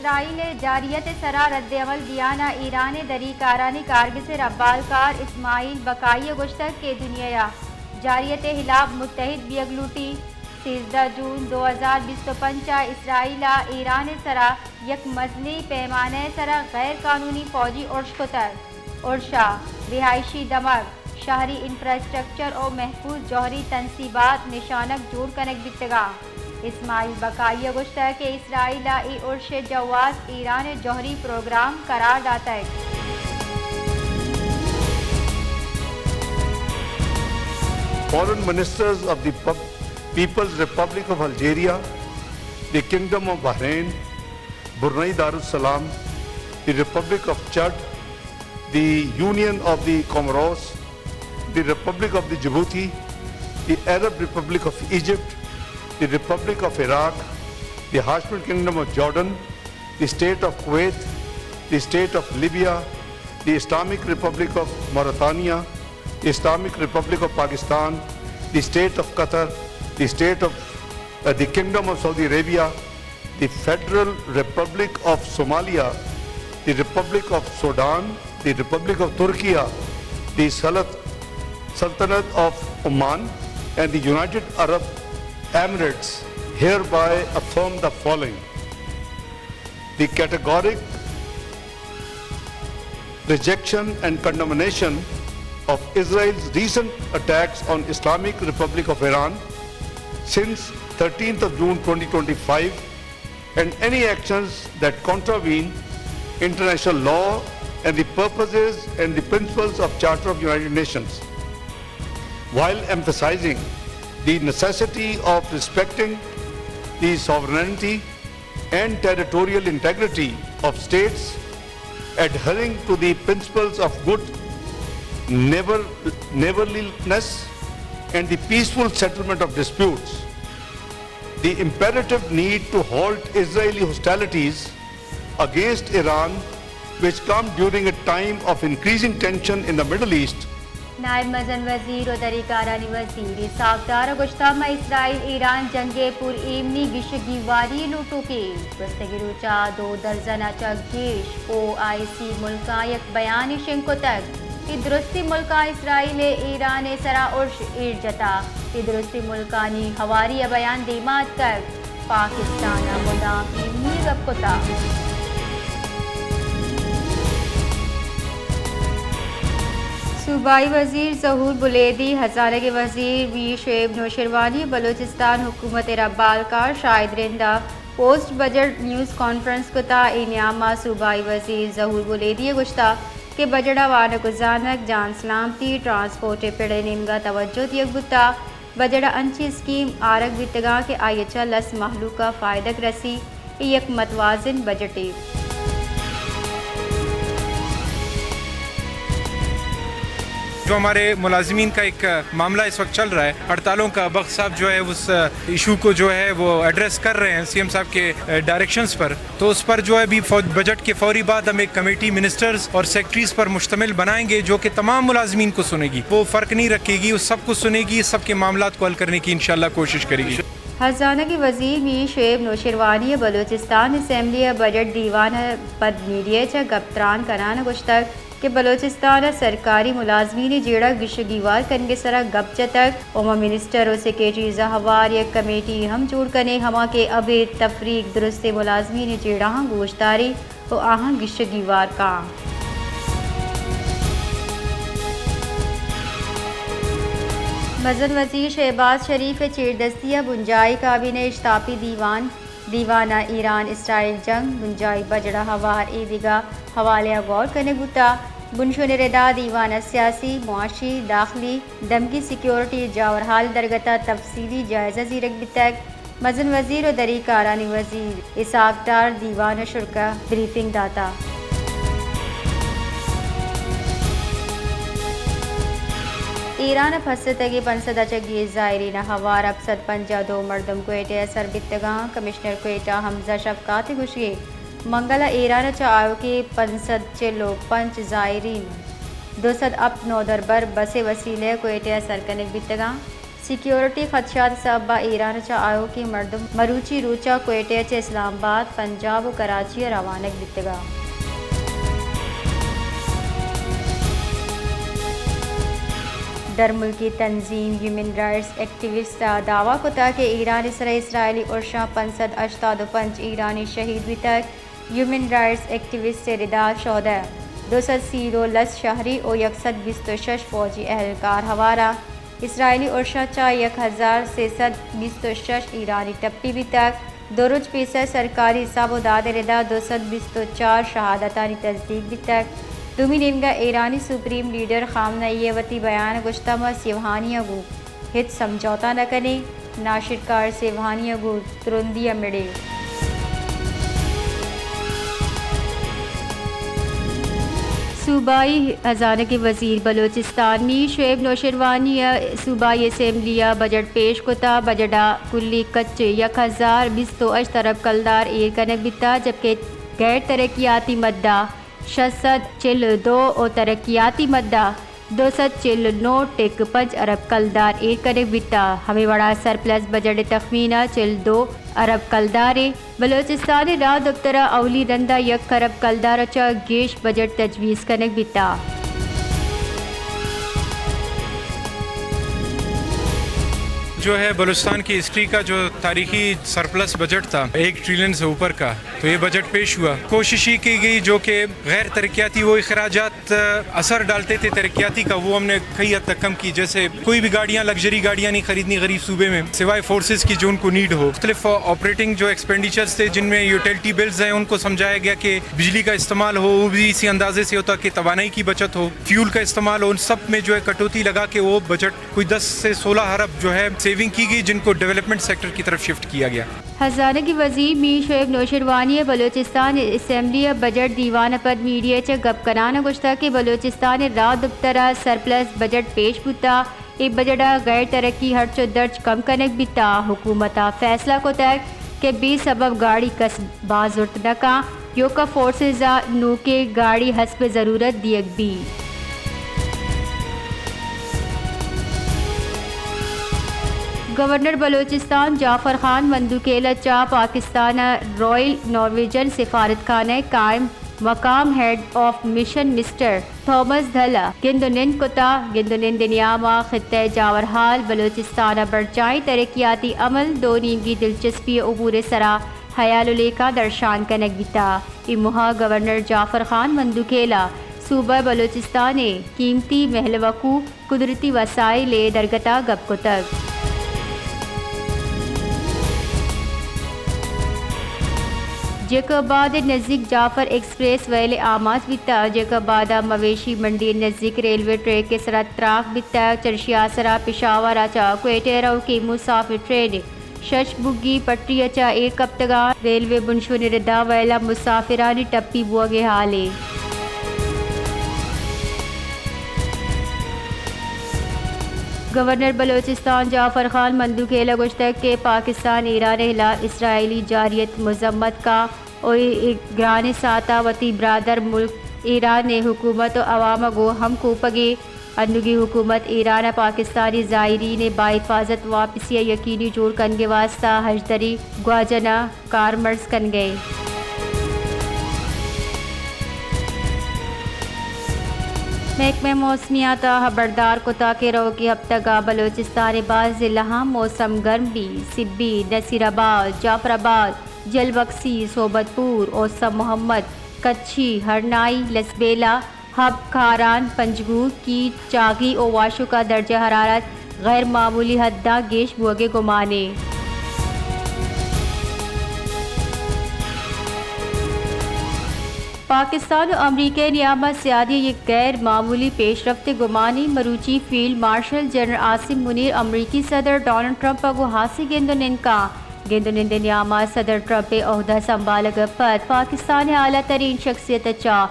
اسرائیل ءِ جارحیت ءِ سرا رد عمل دیان ءَ ایران ءِ دری کارانی کارگس ءِ ربالکار اسماعیل بقائی ءَ گوشتگ کہ دنیا ءَ جارحیت ءِ ہلاپ متحد بیگ لوٹی۔ سیزدہ جون دو ہزار بیست ءُ پنچ ءَ اسرائیل ءَ ایران ءِ سرا یک مزنیں پیمانہ ءِ سرا غیر قانونی فوجی ارش کتگ۔ ارش ءَ رہائشی دمگ، شہری انفراسٹرکچر ءُ محفوظ جوہری تنصیبات نشانگ جوڑ کنگ بیتگ ءَ۔ اسماعیل بقائی ءَ گوشتگ کہ اسرائیل ءَ اے ارش ءِ جواز ایران ءِ جوہری پروگرام قرار داتگ۔ Foreign ministers of the Pub-, People's Republic of Algeria, the Kingdom of Bahrain, Brunei Darussalam, the Republic of Chad, the Union of the Comoros, the Republic of the Djibouti, the Arab Republic of Egypt, the Republic of Iraq, the Hashemite Kingdom of Jordan, the State of Kuwait, the State of Libya, the Islamic Republic of Mauritania, the Islamic Republic of Pakistan, the State of Qatar, the State of, uh, the Kingdom of Saudi Arabia, the Federal Republic of Somalia, the Republic of Sudan, the Republic of Turkey, the Salat-, Sultanate of Oman, and the United Arab Emirates hereby affirm the following. The categoric rejection and condemnation of Israel's recent attacks on Islamic Republic of Iran since thirteenth of June twenty twenty-five and any actions that contravene international law and the purposes and the principles of Charter of United Nations, while emphasizing the necessity of respecting the sovereignty and territorial integrity of states, adhering to the principles of good neighbor-, neighborliness and the peaceful settlement of disputes, the imperative need to halt Israeli hostilities against Iran, which come during a time of increasing tension in the Middle East. نائب مزن وزیر ءُ دری کارانی وزیر اسحاق ڈار ءَ گوشتگ، ما اسرائیل ایران جنگ ءِ پر ایمنی گیش گیواری لوٹوکیں۔ گوستگیں روچ ءَ دو درزن ءَ چہ گیش او آئی سی ملکاں یک بیانے شنگ کتگ کہ درستیں ملکاں اسرائیل ءَ ایران ءِ سرا ارش ایر جتگ کہ درستیں ملکانی ہواری ءَ بیان دیما اتکگ۔ پاکستان ءَ مدام ایمنی ءِ گپ کتگ۔ صوبائی وزیر ظہور بلیدی، ہزانگ ءِ وزیر میر شعیب نوشیروانی ءُ بلوچستان حکومت ءِ ربالکار شاہد رند ءَ پوسٹ بجٹ نیوز کانفرنس کتگ۔ اے نیام ءَ صوبائی وزیر ظہور بلیدی ءَ گوشتگ کہ بجٹ ءَ وانگ ءُ زانگ، جان سلامتی، ٹرانسپورٹ ءِ پڑ ءِ نیمگ ءَ توجہ دیگ بوتگ۔ بجٹ ءَ انچیں اسکیم آرگ بیتگ اَنت کہ آئی ءَ چہ لس مہلوک ءَ فائدگ رسی۔ اے یک متوازن بجٹے۔ جو ہمارے ملازمین کا ایک معاملہ اس وقت چل رہا ہے، ہڑتالوں کا، بخت صاحب جو ہے اس ایشو کو جو ہے وہ ایڈریس کر رہے ہیں سی ایم صاحب کے ڈائریکشنز پر، تو اس پر جو ہے ابھی فو-، بجٹ کے فوری بعد ہم ایک کمیٹی منسٹرز اور سیکرٹریز پر مشتمل بنائیں گے جو کہ تمام ملازمین کو سنے گی، وہ فرق نہیں رکھے گی، وہ سب کو سنے گی، سب کے معاملات کو حل کرنے کی انشاءاللہ کوشش کرے گی۔ ہزانگ ءِ وزیر میر شعیب نوشیروانی ءَ بلوچستان اسمبلی ءِ بجٹ دیوان ءَ پد میڈیا ءَ چہ گپ تران کنان ءَ گوشتگ کہ بلوچستان ءَ سرکاری ملازمین ءِ جیڑہ گیش ءُ گیوار کنگ ءِ سرا گپ جتگ ءُ ما منسٹر ءُ سیکرٹریز ءَ ہوار یک کمیٹی ہم جوڑ کنیں، ہما کہ ابید تفریق درستیں ملازمین ءِ جیڑہاں گوش داری ءُ آہاں گیش ءُ گیوار کاں۔ مزن وزیر شہباز شریف ءِ چیردستی ءَ بنجاہی کابینہ ءِ اشتاپی دیوان، دیوان ءَ ایران اسرائیل جنگ، بنجاہی بجٹ ءَ ہوار ایدگہ حوالہ ءَ غور کنگ بوتگ۔ بنشون ءِ ردا دیوان ءَ سیاسی، معاشی، داخلی، دمگی سیکیورٹی ءِ جاور حال درگت ءَ تفصیلی جائزہ زیرگ بیتگ۔ مزن وزیر ءُ دری کارانی وزیر اسحاق ڈار دیوان ءِ شرکا بریفنگ داتگ۔ ایران ءَ پسیتگیں پنچ سد ءَ چہ گیش زائرین ءَ ہوار ہپت سد پنجاہ دو مردم کوئٹہ ءَ سر بیتگ اَنت۔ کمشنر کوئٹہ حمزہ شفقات ءِ گوشگ ءَ منگل ءَ ایران ءَ چہ آیوکیں پنچ سد چل ءُ پنچ زائرین، دو سد ہپت نودربر بس ءِ وسیلہ ءَ کوئٹہ ءَ سر کنگ بیتگ اَنت۔ سیکیورٹی خدشات ءِ سبب ءَ ایران ءَ چہ آیوکیں مردم مروچی روچ ءَ کوئٹہ ءَ چہ اسلام آباد، پنجاب ءُ کراچی ءَ روانگ بیتگ اَنت۔ درملکی تنظیم ہیومن رائٹس ایکٹیوسٹ ءَ دعوی کتگ کہ ایران ءِ سر ءَ اسرائیلی ارشاں پنچ سد ہشتاد ءُ پنچ ایرانی شہید بیتگ۔ ہیومن رائٹس ایکٹیوسٹ ءِ ردا شودہ، دو سد سی ءُ لس شہری ءُ یک سد بیست ءُ شش فوجی اہلکار ہوار اَنت۔ اسرائیلی ارشاں چہ یک ہزار سے سد بیست ءُ شش ایرانی ٹپی بیتگ۔ دو روچ پیسر سرکاری حساب ءُ داد ءِ ردا دو سد بیست ءُ چار شہادتانی تصدیق بیتگ۔ دومی نیمگ ءَ ایرانی سپریم لیڈر خامنہ ای ءَ وتی بیان ءَ گوشتگ، ما سیوہانی ءَ گوں ہچ سمجھوتہ نہ کنیں، ناشرکار سیوہانی ءَ گوں ترندی ءَ مڑیں۔ صوبائی ہزانگ ءِ وزیر بلوچستان میر شعیب نوشیروانی ءَ صوبائی اسمبلی ءَ بجٹ پیش کتگ۔ بجٹ ءَ کلی کچ ءَ یک ہزار بیست ءُ ہشت ارب کلدار ایر کنگ بیتگ، جبکہ غیر ترقیاتی مدہ شش سد چل ءُ دو ءُ ترقیاتی مدہ دو سد چل ءُ نو ٹک پنچ ارب کلدار ایر کنگ بیتگ۔ ہمے وڑا سرپلس بجٹ ءِ تخمینہ چل ءُ دو ارب کلدار اِنت۔ بلوچستان ءِ راہ دپتر ءَ اولی رند ءَ یک ارب کلدار ءَ چہ گیش بجٹ تجویز کنگ بیتگ۔ جو ہے بلوچستان کی ہسٹری کا جو تاریخی سرپلس بجٹ تھا، ایک ٹریلین سے اوپر کا، تو یہ بجٹ پیش ہوا۔ کوشش یہ کی گئی جو کہ غیر ترقیاتی وہ اخراجات اثر ڈالتے تھے ترقیاتی کا، وہ ہم نے کئی حد تک کم کی۔ جیسے کوئی بھی گاڑیاں، لگژری گاڑیاں نہیں خریدنی غریب صوبے میں، سوائے فورسز کی جو ان کو نیڈ ہو۔ مختلف آپریٹنگ جو ایکسپینڈیچرز تھے، جن میں یوٹیلٹی بلز ہیں، ان کو سمجھایا گیا کہ بجلی کا استعمال ہو، وہ بھی اسی اندازے سے ہوتا کہ توانائی کی بچت ہو، فیول کا استعمال ہو، ان سب میں جو ہے کٹوتی لگا کے وہ بجٹ کوئی دس سے سولہ ارب جو ہے سیونگ کی گئی، جن کو ڈیولپمنٹ سیکٹر کی طرف شفٹ کیا گیا۔ ہزانگ ءِ وزیر میر شعیب نوشیروانی ءَ بلوچستان اسمبلی ءِ بجٹ دیوان ءَ پد میڈیا ءَ چہ گپ کنان ءَ گوشتگ کہ بلوچستان ءِ راہ دپتر ءَ سرپلس بجٹ پیش بوتگ، اے بجٹ ءَ غیر ترقی ہرچ ءُ درچ کم کنگ بیتگ۔ حکومت ءَ فیصلہ کتگ کہ بے سبب گاڑی کس باز زرت نہ کنت، ایوک ءَ فورسز ءَ نوکیں گاڑی حسب ضرورت دیگ بیت۔ گورنر بلوچستان جعفر خان مندوخیل ءَ چہ پاکستان ءِ رائل نارویجن سفارتخانہ ءِ قائم مقام head of mission mister Thomas Dahl ءَ گند ءُ نند کتگ۔ گند ءُ نند ءِ نیام ءَ خطہ ءِ جاورحال، بلوچستان ءِ برجاہیں ترقیاتی عمل، دو نیمگی دلچسپی ءِ امور ءِ سرا ہیال ءُ لیکہ درشان کنگ بیتگ۔ اے موہ ءَ گورنر جعفر خان مندوخیل ءَ صوبہ بلوچستان ءِ قیمتی مہلوک ءُ قدرتی وسائل ءِ درگت ءَ گپ کتگ۔ جیکب آباد ءِ نزیک جعفر ایکسپریس ویل ءِ آماچ بیتگ۔ جیکب آباد ءِ مویشی منڈی ءِ نزیک ریلوے ٹریک ءِ سرا تراک بیتگ۔ چرشی ءِ آسرا پشاور ءَ چہ کوئٹہ ءَ روکیں مسافر ٹرین شش بگی پٹی ءَ چہ ایر کپتگ اَنت۔ ریلوے بنشون ءِ ردا ویل ءَ مسافرانی ٹپی بوگ ءِ ہالے۔ گورنر بلوچستان جعفر خان مندوخیل ءَ گوشتگ کہ پاکستان ایران ءِ ہلاپ اسرائیلی جارحیت ءِ مذمت کنت ءُ اے گرانیں ساعت ءَ وتی برادر ملک ایران ءِ حکومت ءُ عوام ءَ گوں ہمکوپگ ءَ انوگیں حکومت ایران ءَ پاکستانی زائرین ءِ باحفاظت واپسی ءَ یقینی جوڑ کنگ ءِ واستہ ہژدری گواجن ءَ کارمرز کنگ ءَ اِنت۔ محکمہ موسمیات ءَ ہبردار کتگ کہ روکیں ہپتگ ءَ بلوچستان ءِ باز ضلعاں موسم گرم بیت۔ سبی، نصیر آباد، جعفر آباد، جلبکسی، صحبت پور، اوسط محمد، کچھی، ہرنائی، لسبیلہ، حب، کھاران، پنجگور، کیچ، چاگی ءُ واشوک ءَ درجہ حرارت غیر معمولی حداں گیش بوگ ءِ گمان اِنت۔ پاکستان ءُ امریکہ ءِ نیام ءَ سیادی ءِ یک غیر معمولی پیشرفت ءِ گمان اِنت۔ مروچی فیلڈ مارشل جنرل عاصم منیر امریکی صدر ڈونلڈ ٹرمپ ءَ گوں ہاسیں گند ءُ نند کنت۔ گند ءُ نند ءِ نیام ءَ صدر ٹرمپ ءِ عہدہ سنبھالگ ءَ پد پاکستان ءِ اعلی ترین شخصیت ءَ چہ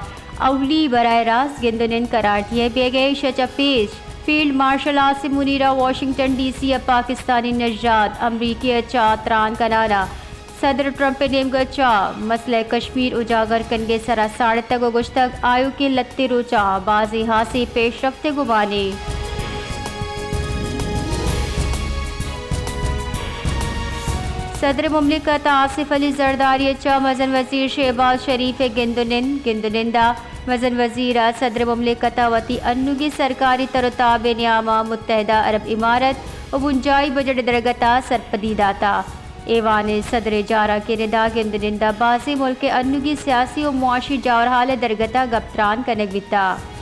اولی براہ راست گند ءُ نند قرار دیگ بیگ ءَ اِنت۔ ایشی ءَ چہ پیش فیلڈ مارشل عاصم منیر ءَ واشنگٹن ڈی سی ءَ پاکستانی نژاد امریکی ءَ چہ تران کنان ءَ صدر ٹرمپ ءِ نیمگ ءَ چہ مسئلہ کشمیر اجاگر کنگ ءِ سرا ساڑتگ ءُ گوشتگ، آیوکیں لھتیں روچاں بازیں ہاسیں پیشرفت ءِ گمان اِنت۔ صدر مملکت ء آصف علی زرداری ء چہ مزن وزیر شہباز شریف ء گند ء نند۔ گند ء نند ء مزن وزیر ء صدر مملکت ء وتی انوگیں سرکاری تر ء تاب ء نیام ء متحدہ عرب امارت ء بنجاہی بجٹ ء درگت ء سرپدی دات ء ایوان ء صدر ء جارانکیں رد ء گند ء نند ء بازیں ملک ء انوگیں سیاسی ء معاشی جاورحال ء درگت ء گپ تران کنگ بیت ء